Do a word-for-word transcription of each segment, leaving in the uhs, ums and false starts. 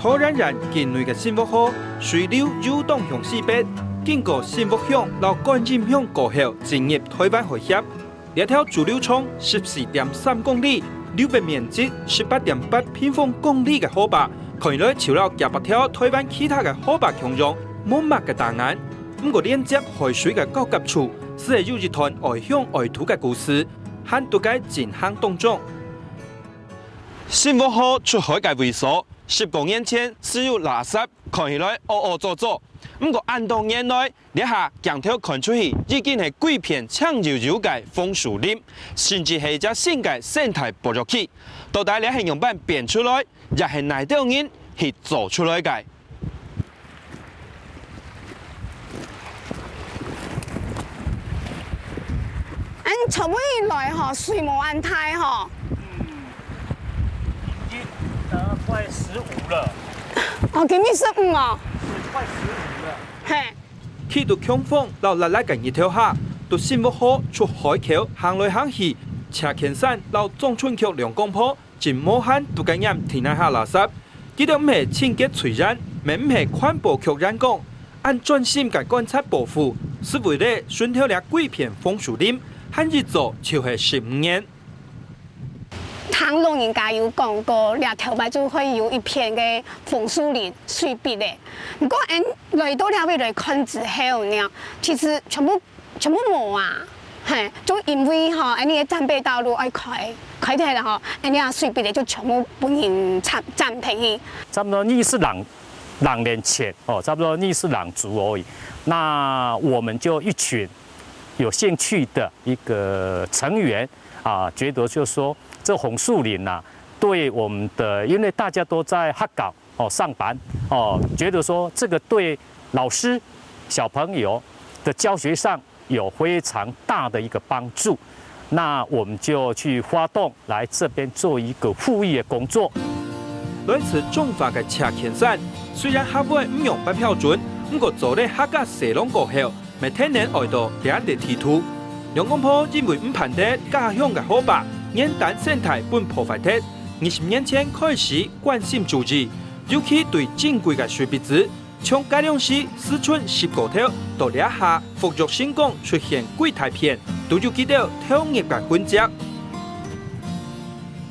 好遠遠境內个新屋河，水流又當向西北，經過新屋鄉摎觀音鄉過後，進入台灣海峽。這條主流長十四點三公里、流域面積十八點八平方公里个河壩，看起來就摎幾百條台灣其他个河壩共樣，無麼个打眼。毋過連接海水个交界處，斯係有一段愛鄉愛土个故事，還在該進行當中。新屋河出海个位所， 十過年前斯有垃圾，看起來屙屙糟糟。毋過恁多年來，這下鏡頭看出去已經係歸片青油油个楓樹林，甚至係一隻新个生態保育區。到底這係仰般變出來，也係哪兜人去做出來个？ 恁長尾來吼，水無恁大吼。嗯，已經，呃，快十五了。哦，今日十五哦。是，快十五了。嘿。企在強風摎辣辣个日頭下，在新屋河出海口行來行去，謝乾山摎中春區兩公婆 真無閒在該拈地泥下垃圾。佢兜毋係清潔隊員，乜毋係環保局員工，恁專心个觀察保護，斯為了巡透這歸片楓樹林，還一做就係十五年。聽老人家有講過，這頭擺就會有一片个楓樹林、水筆个。毋過，𠊎來到這位來看之後呢，其實全部 全部無啊。嘿，就因為吼，恁呢个戰備道路愛開，開忒了吼，恁呢啊水筆个就全部分人佔，佔便宜。差不多二十零，零年前哦，差不多二十零組而已。那我們就一群有興趣的一個成員啊，覺得就是說這紅樹林啊，對我們的，因為大家都在學校 哦，上班，哦，覺得說這個對老師、小朋友的教學上有非常大的一個幫助，那我們就去發動來這邊做一個復育的工作。來自彰化个謝乾山，雖然客話毋用八標準，毋過做了客家婿郎過後， 乜天然愛到這垤地土。兩公婆因為毋盼得家鄉个河壩、原旦生態分破壞忒，二十年前開始關心注意，尤其對珍貴个水筆子，像該量時時春十過頭到這下復育成功出現幾大片，都有佢兜投入个痕跡。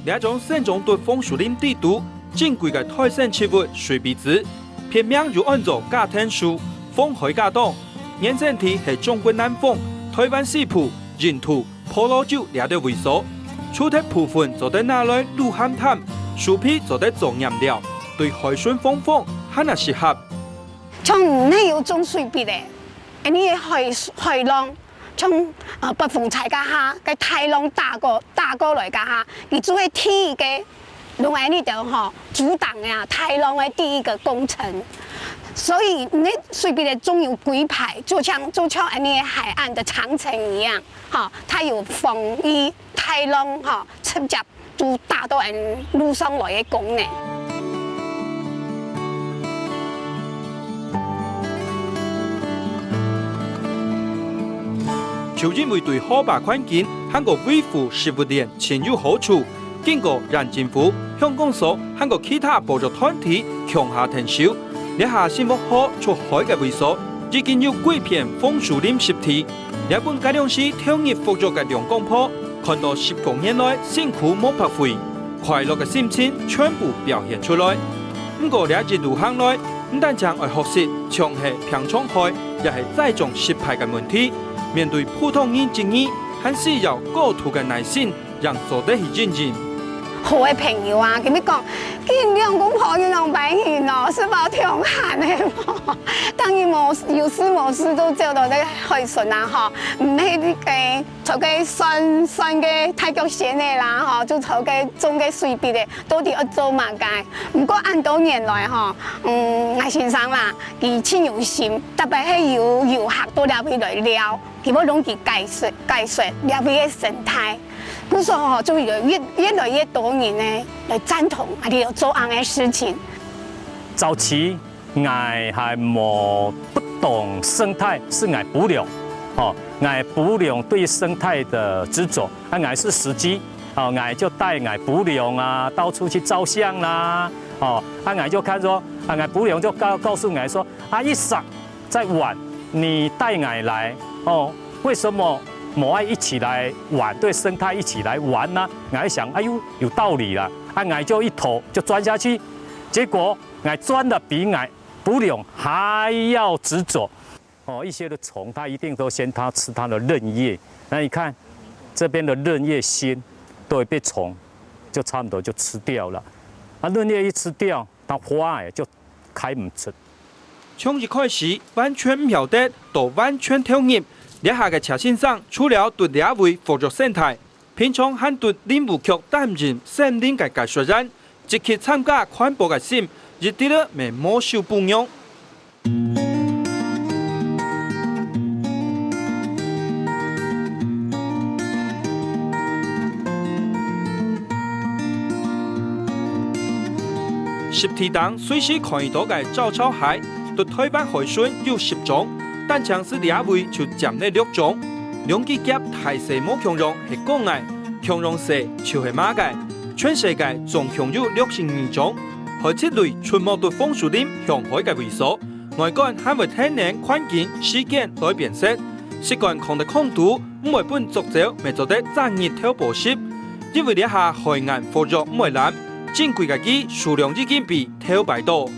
這種生長在楓樹林底肚，珍貴个代生植物水筆子，別名又安做假天樹、風海假擋， 原生地係中國南方、台灣西部、印度、婆羅洲這兜位所。樹頭部分做得拿來擼鹹淡，樹皮做得做顏料，對海脣防風還較適合。像你有種水筆个，恁呢个海，海浪，像，呃，北風吹該下，該大浪打過，打過來該下，佢就會第一个 用恁呢兜吼，阻擋啊，大浪个第一个工程。所以，你水筆个種有幾排，就像，就像恁呢个海岸个長城一樣，吼，佢有防禦大浪吼，直接就打到恁路上來个功能。 就因為對河壩環境還過維護植物鏈盡有好處，經過縣政府、鄉公所還過其他保育團體共下𢯭手，這下新屋河出海个位所已經有幾片楓樹林濕地。這分該量時投入復育个兩公婆，看到十過年來辛苦無白費，快樂个心情全部表現出來。毋過這一路行來， 毋單淨愛學習像係平常海，也係栽種失敗个問題。面對普通人質疑，還需要高度个耐心，正做得去應用。好个朋友啊，佢兜講，緊兩公婆緊兩擺人哦，食飽暢閒个無？當然無，有事無事都走到這个海脣啊，吼，毋係你个 在該算，算个大腳仙个啦，吼，就在該種个水筆个，到底愛做麼个？毋過恁多年來吼，嗯，𠊎先生啦，佢盡有心，特別係有遊客到這位來尞，佢會摎佢解說，解說這位个生態。故所吼，就有越，越來越多人呢來贊同，啊，你有做恁个事情。早期 𠊎還無不懂生態，係𠊎餔娘，哦，𠊎餔娘對生態个執著，啊，𠊎係司機，哦，𠊎就帶𠊎餔娘啊，到處去照相啦。哦，啊，𠊎就看說，啊，𠊎餔娘就告，告訴𠊎說，啊，一直在玩，你帶𠊎來，哦，為什麼無愛一起來玩，對生態一起來玩呢？𠊎想，哎喲，有道理啦。啊，𠊎就一頭就鑽下去，結果𠊎鑽得比𠊎餔娘還要直走。 哦，一些的蟲，它一定都先它吃它的嫩葉。那你看，這邊的嫩葉心都會被蟲就差不多就吃掉了。啊，嫩葉一吃掉，它花也就開毋出。從一開始完全毋曉得，到完全投入，這下个謝先生除了對這位復育生態，平常還對林務局擔任森林个解說員，積極參加環保个心，一直都無收餔娘。 濕地頂隨時看得到个招潮蟹，在臺灣海脣有十種，單淨係這位就佔了六種。兩支㧡大細無共樣係公个，共樣細就係嫲个。全世界總共有六十二種，海螵類出沒在楓樹林向海个位所， 外觀還會跈等環境、時間來變色。食管囥在空肚，毋會分捉走，乜做得擇日頭暴食。因為這下海岸復育毋會濫，珍貴个魚數量已經比頭擺多。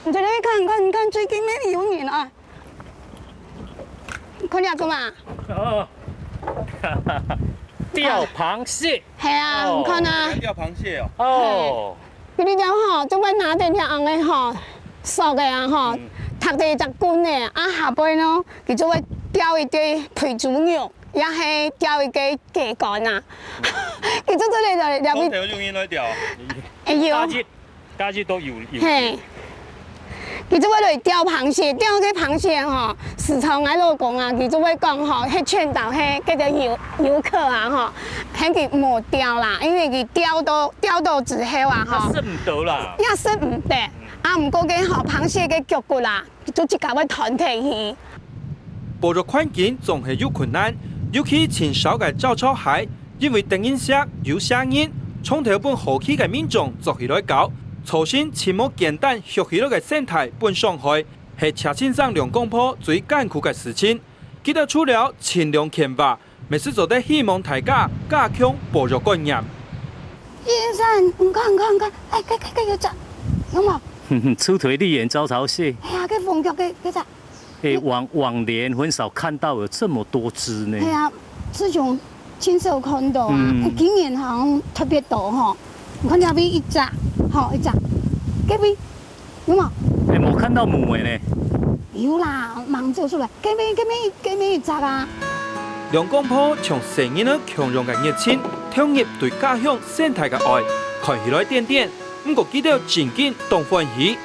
你這裡看，看，看，最近乜有人啊！ 看這个嘛。哦，釣螃蟹。係啊，哦。你看啊。釣螃蟹哦。哦。佢這條吼，就會拿等條紅个吼，索个啊吼，嗯。搭等一隻棍仔，啊下背呢，佢就會釣一個退豬肉，也係釣一個雞肝啊。嗯。佢就做得了，了。空調用音來釣。哎喲。大隻 家己都有，有。嘿。佢就會來釣螃蟹，釣个螃蟹吼，時常𠊎老公啊，佢就會講吼，該勸導該，該兜遊，遊客啊吼，喊佢莫釣啦，因為佢釣到，釣到之後啊吼，佢食毋到啦。也食毋得。啊，毋過該吼，螃蟹个腳骨啦， 就自家會斷忒去。保育環境總係有困難，尤其盡少个招潮蟹，因為得人惜有惜人，長透分好奇个民眾捉起來搞，造成盡無簡單畜起來个生態分傷害，係謝先生兩公婆最艱苦个事情。佢兜除了盡量譴責， 乜係做得希望大家加強保育觀念。先生，你看，你看，你看，哎，該，該，該有隻，有無？出腿立眼招潮蟹。哎呀，該紅腳个，該隻。哎，往，往年很少看到有這麼多隻呢。哎呀，自從親手看到啊，嗯。哎，今年好像特別多吼。你看那邊一隻，吼，一隻，該邊 有無？哎，無看到母的呢。有啦，吂走出來，該邊，該邊，該邊一隻啊。兩公婆像細人仔共樣个熱情，投入對家鄉生態个愛，看起來恬恬，毋過佢兜真經當歡喜。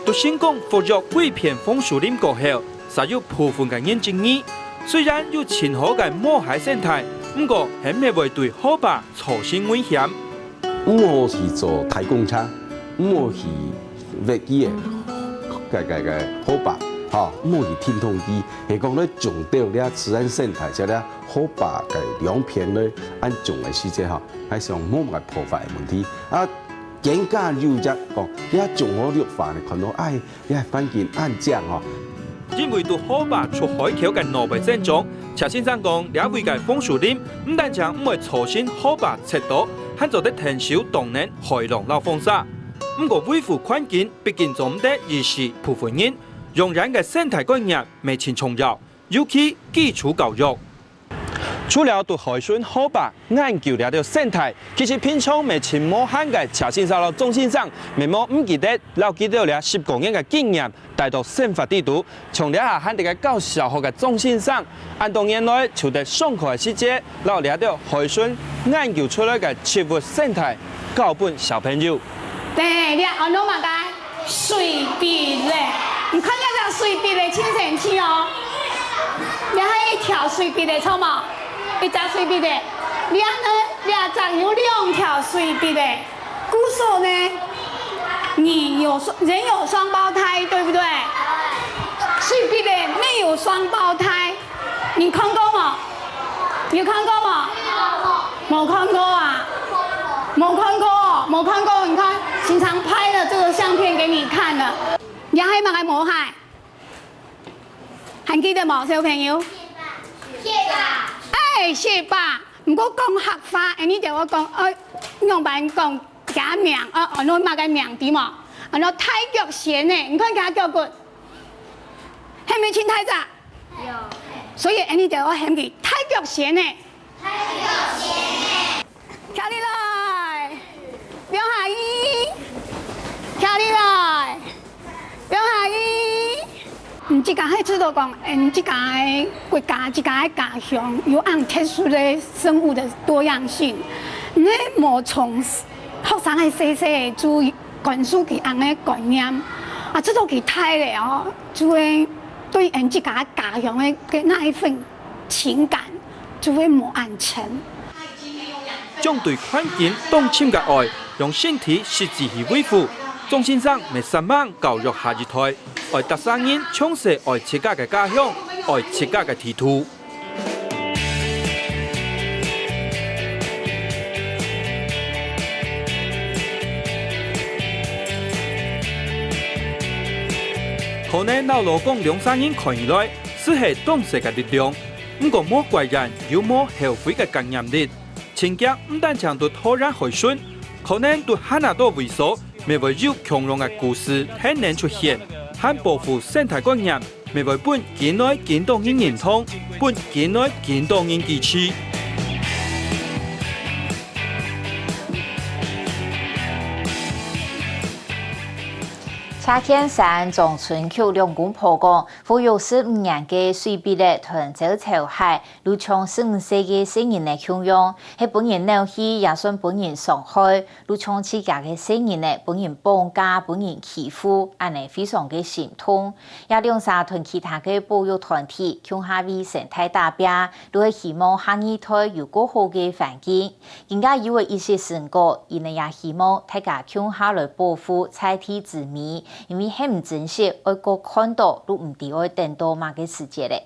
在成功復育歸片楓樹林過後，煞有部分个人質疑，雖然有盡好个毛蟹生態，毋過係毋係會對河壩造成危險？ 毋好去坐大公車，毋好去越佢个，个，个，个河壩，吼，毋好去停動佢。係講咧，種到這自然生態，像這河壩个兩片咧，恁種个時節吼，還想無麼个破壞个問題。啊，更加有隻講，這種好綠化呢，看到，哎， 這環境恁靚吼。因為在河壩出海口个挪威鎮長，謝先生講，這位个楓樹林毋單淨毋會造成河壩塞到，還做得𢯭手擋等海浪摎風沙。毋過維護環境畢竟做毋得一時部分人，永遠个生態觀念乜盡重要，尤其基礎教育。 除了在海脣河壩研究這兜生態，其實平常乜盡無閒个謝先生摎鍾先生，乜無毋記得摎佢兜這十過年个經驗帶到生活裡肚。像這下還在該教小學个鍾先生，恁多年來就在上課个時節，摎這兜海脣研究出來个植物生態教分小朋友。對，這安到麼个？ 水筆仔，你看這隻水筆仔，真神奇哦！這係一條水筆仔，著無？一隻水筆仔，這呢，這隻有兩條水筆仔。故所呢，人有雙，人有雙胞胎，對不對？水筆仔沒有雙胞胎，你看過無？有看過無？無看過啊？無看過，無看過。你看，經常拍了這個相片給你看了。這係麼个毛蟹？還記得無，小朋友？哎，蟹吧。毋過講客話，恁呢就愛講，呃，仰般講厥名，呃，安到麼个名知無？安到大腳鱔仔，你看厥腳骨，係毋係盡大隻？ 有。所以恁呢就愛喊佢大腳鱔仔。大腳鱔仔。徛起來，放下去。徛起來，放下去。嗯，自家係知道講，嗯，自家个國家、自家个家鄉有恁特殊个生物个多樣性，嗯，無從學生个細細个就灌輸佢恁个觀念，啊，直到佢大了哦，就會對𫣆自家家鄉个，个那一份情感就會無恁深。將對環境當深个愛，用身體實際去維護，鍾先生乜煞猛教育下一代，愛逐儕人從細愛自家个家鄉，愛自家个地圖。 可能摎老公兩儕人看起來，斯係當細个力量，毋過無怪然又無後悔个感染力。親腳毋單淨對大人孝順，可能對還較多位所，乜會有共樣个故事還能出現，還保護生態觀念， 乜會分緊來緊多人認同，分緊來緊多人支持。謝乾山、張春菊兩公婆講，復育十五年个水筆仔同招潮蟹，就像十五歲个細人仔共樣，係分人惱去，也算分人傷害。 就像自家个細人仔分人綁架、分人欺負，恁呢非常个心痛。這兩儕同其他个保育團體共下為生態打拚，就係希望下二代有較好个環境。今下有了一息成果，佢等也希望大家共下來保護在地之美，因為係毋珍惜，愛過看到，就毋知愛等到麼个時節了。